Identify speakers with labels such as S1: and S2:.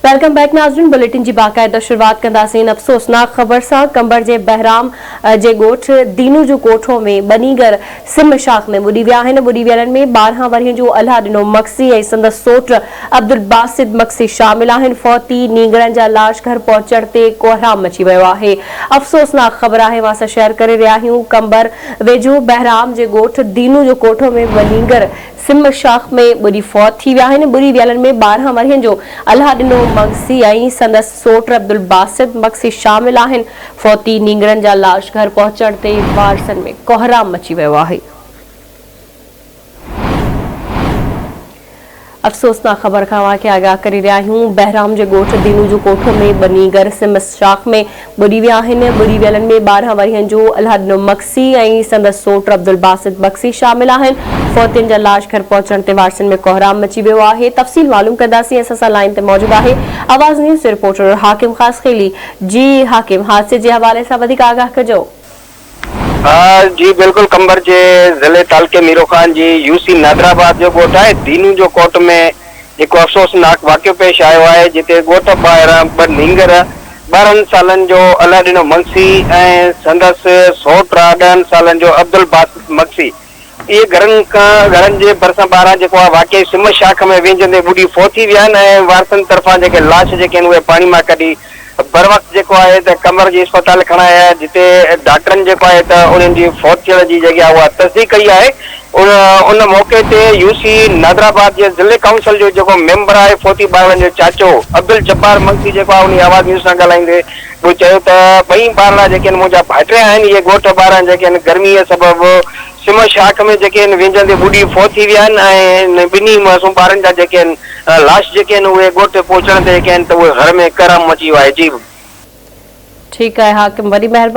S1: Welcome back ناظرين bulletin جي باقاعده شروعات ڪنداسين افسوسناڪ خبر سان قمبر جي بهرام جي ڳوٺ دينو جو ڪوٺو ۾ ٻنيگر سم شاخ ۾ ٻڏي ويا آهن ٻڏي ويلن ۾ 12 ورهين جو الهه ڏنو مگسي ۽ سندس سوٽ عبدالباسط مگسي شامل آهن فوتي نينگرن جا لاش گهر پهچڻ تي ڪوهرام مچي ويو آهي افسوسناڪ خبر آهي اوهان سان شيئر ڪري رهيا آهيون قمبر ويجهو بهرام جي ڳوٺ دينو جو ڪوٺو ۾ ٻنيگر سم شاخ ۾ ٻڏي فوت ٿي ويا آهن. ٻڏي ويلن ۾ 12 ورهين جو الهه ڏنو مگسي ۽ سندس سوٽ عبدالباسط مگسي شامل آهن. فوتي نينگرن جا لاش گهر پهچڻ تي وارثن ۾ ڪهرام مچي ويو آهي. افسوسناڪ خبر کان اوهان کي آگاهه ڪري رهيا آهيون، بهرام جي ڳوٺ دينو جو ڪوٺو ۾ ٻه نينگر سم شاخ ۾ ٻڏي ويا آهن، ٻڏي ويلن ۾ 12 ورهين جو الهڏنو مگسي ۽ سندس سوٽ عبدالباسط مگسي شامل آهن، فوتين جا لاش گهر پهچڻ تي وارثن ۾ ڪهرام مچي ويو آهي، تفصيل معلوم ڪنداسين، اسان سان لائين تي موجود آهي آواز نيوز جي رپورٽر حاڪم خاصخيلي، جي حاڪم حادثي جي حوالي سان وڌيڪ آگاهه ڪجو.
S2: جي بلڪل قمبر جي ضلعي تعلقي ميرو خان جي يو سي نادرآباد جو ڳوٺ آهي دينو جو ڪوٽ ۾ هڪ افسوسناڪ واقعو پيش آيو آهي جتي ڳوٺ ٻاهران ٻه نينگر 12 سالن جو الله ڏنو مگسي ۽ سندس سئوٽ ڏهن سالن جو عبدالباسط مگسي اهي گهرن کان گهرن جي ڀرسان ٻاهران جيڪو آهي واقعي سم شاخ ۾ وهنجندي ٻڏي فوت ٿي ويا آهن ۽ وارثن طرفان جيڪي لاش جيڪي آهن اهي پاڻي مان ڪڍي بروقت جيڪو آهي ته قمر جي اسپتال کڻايا آيا جتي ڊاڪٽرن جيڪو آهي ته انهن جي فوت ٿيڻ جي جيڪي آهي اها تصديق ڪئي آهي ان ان موقعي تي يو سي نادرآباد جي ضلعي ڪائونسل جو جيڪو ميمبر آهي فوتي ٻارڙن جو چاچو عبدالجبار مگسي جيڪو آهي انهي آواز نيوز سان ڳالهائيندي به چيو ته ٻئي ٻارڙا جيڪي آهن منهنجا ڀائٽيا آهن اهي ڳوٺ ٻاهران جيڪي آهن گرميء سبب سم شاخ ۾ جيڪي آهن وهنجندي ٻڏي فوت ٿي ويا آهن ۽ انهن ٻنهي معصوم ٻارن جا جيڪي آهن لاش جيڪي آهن اهي ڳوٺ پهچڻ تي جيڪي آهن ته اهي گهر ۾ ڪهرام مچي ويو آهي جي.
S1: ٺيڪ آهي حاڪم وڏي مهرباني.